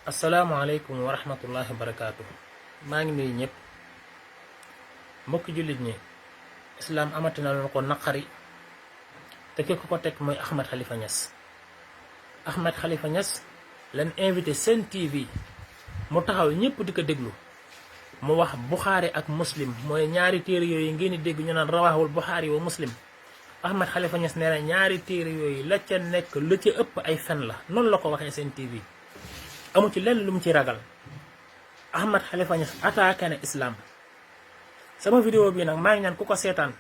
asalaamaaleykum wa rahmatullahi wa barakaatu. maa ngi nuyu ñëpp mbokki jullit ñi islaam amati na lu ko naqari te ki ko teg mooy Ahmed Khalifa Niass. Ahmed Khalifa Niass leen invité Sen TV mu taxaw ñëpp di ko déglu mu wax Buxaari ak Muslim mooy ñaari téere yooyu ngeen di dégg ñu naan rawaahul Buxaari wa Muslim. Ahmed Khalifa Niass nee na ñaari téere yooyu la ca nekk lu ci ëpp ay fen la noonu la ko waxee Sen TV. amu ci lenn lu mu ci ragal. Ahmed Khalifa Niass attaqué na islam. sama vidéo bi nag maa ngi ñaan ku ko seetaan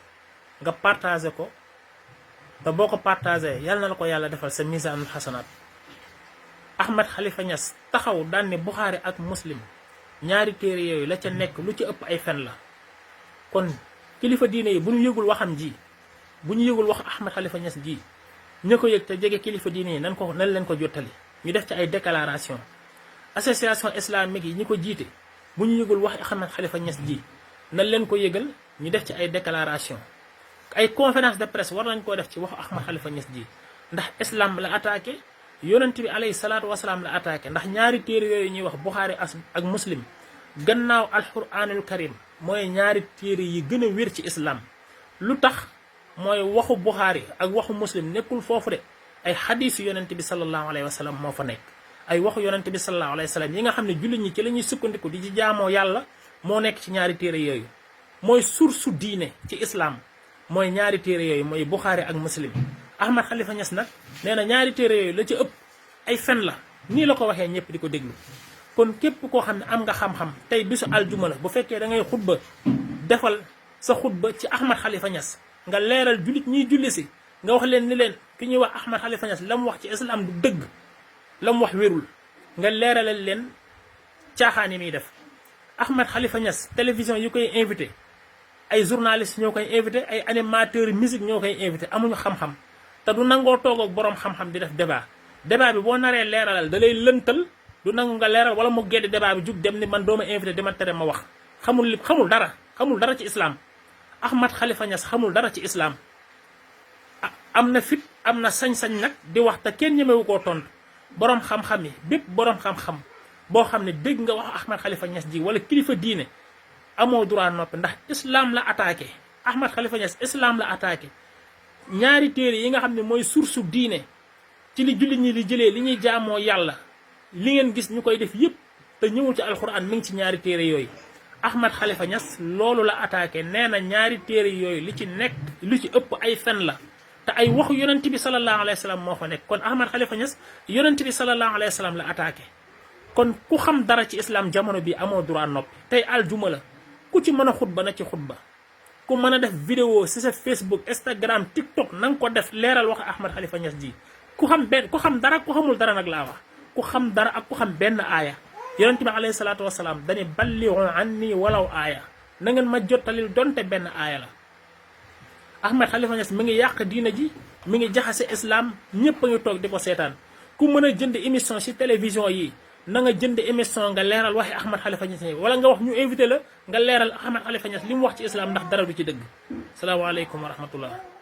nga partagé ko te boo ko partagé yàlla na la ko yàlla defal sa misaanul xasanaat. Ahmed Khalifa Niass taxaw daan ne Buxaari ak Muslim ñaari téere yooyu la ca nekk lu ci ëpp ay fen la. kon kilifa diine yi bu ñu yëgul waxam ji bu ñu yëgul wax Ahmed Khalifa Niass ji ñu ko yëg te jege kilifa diine yi nan leen ko jottali ñu def ci ay déclaration. association islamique yi ñi ko jiite bu ñu yëgul wax Ahmed Khalifa Niass ji nan leen ko yëgal ñu def ci ay déclaration. ay conférence de presse war nañ koo def ci waxu Ahmed Khalifa Niass ji ndax islam la attaqué yonent bi alayhi salaatu wasalaam la attaqué ndax ñaari téere yooyu ñuy wax Buxaari ak Muslim gannaaw alquranul karim mooy ñaari téere yi gën a wér ci islam. lu tax mooy waxu Buxaari ak waxu Muslim nekkul foofu de ay xadiisu yonent bi sallallahu alayhi wa sallam moo fa nekk. ay waxu yonent bi sallallahu alayhi wa sallam yi nga xam ne jullit ñi ci la ñuy sukkandiku di ci jaamoo yàlla moo nekk ci ñaari téere yooyu mooy source diine ci islam mooy ñaari téere yooyu mooy Buxaari ak Muslim. Ahmed Khalifa Niass nag nee na ñaari téere yooyu la ci ëpp ay fen la nii la ko waxee ñëpp di ko déglu. kon képp koo xam ne am nga xam-xam tey bisu aljuma la bu fekkee da ngay xutba defal sa xutba ci Ahmed Khalifa Niass nga leeral jullit ñiy julli si nga wax leen ni leen ki ñuy wax Ahmed Khalifa Niass la mu wax ci islam du dëgg la mu wax wérul nga leeralal leen caaxaan yi muy def. Ahmed Khalifa Niass télévision yu koy invité ay journalistes ñoo koy invité ay animateurs musique ñoo koy invité amuñu xam-xam te du nangoo toog ak boroom xam-xam di def débat bi boo naree leeralal da lay lëntal du nangu nga leeral wala mu geddi débat bi jug dem ni man dooma invité dama tere ma wax xamul dara ci islam. Ahmed Khalifa Niass xamul dara ci islam am na fit am na sañ-sañ nag di wax te kenn ñemewu koo tontu. boroom xam-xam yi bépp boroom xam-xam boo xam ne dégg nga wax Ahmed Khalifa Niass ji wala kilifa diine amoo droit noppi ndax islam la attaqué. Ahmed Khalifa Niass islam la attaqué ñaari téere yi nga xam ne mooy source diine ci li jullit ñi li jëlee li ñuy jaamoo yàlla li ngeen gis ñu koy def yëpp te ñëwul ci alxuraan mi ngi ci ñaari téere yooyu. Ahmed Khalifa Niass loolu la attaqué nee na ñaari téere yooyu li ci nekk lu ci ëpp ay fen la. te ay waxu yonent bi sallallahu alayhi wa sallam moo fa nekk kon Ahmed Khalifa Niass yonent bi sallallahu alayhi wa sallam la attaqué. kon ku xam dara ci islam jamono bi amoo droit noppi. tey aljuma la ku ci mën a xutba na ci xutba ku mën a def vidéo si sa Facebook Instagram TikTok na nga ko def leeral wax Ahmed Khalifa Niass ji ku xam dara ku xamul dara nag laa wax ku xam dara ak ku xam benn aaya. yonent bi alayhi salaatu wasalaam dañuy ballighu anni walaw aaya na ngeen ma jottalil donte benn aaya la. Ahmed Khalifa Niass mi ngi yàq diina ji mi ngi jaxase islam ñëpp a ngi toog di ko seetaan ku mën a jënd émission ci télévision yi na nga jënd émission nga leeral waxi Ahmed Khalifa Niass wala nga wax ñu invité la nga leeral Ahmed Khalifa Niass li mu wax ci islam ndax dara du ci dëgg. salaamaaleykum wa rahmatullah.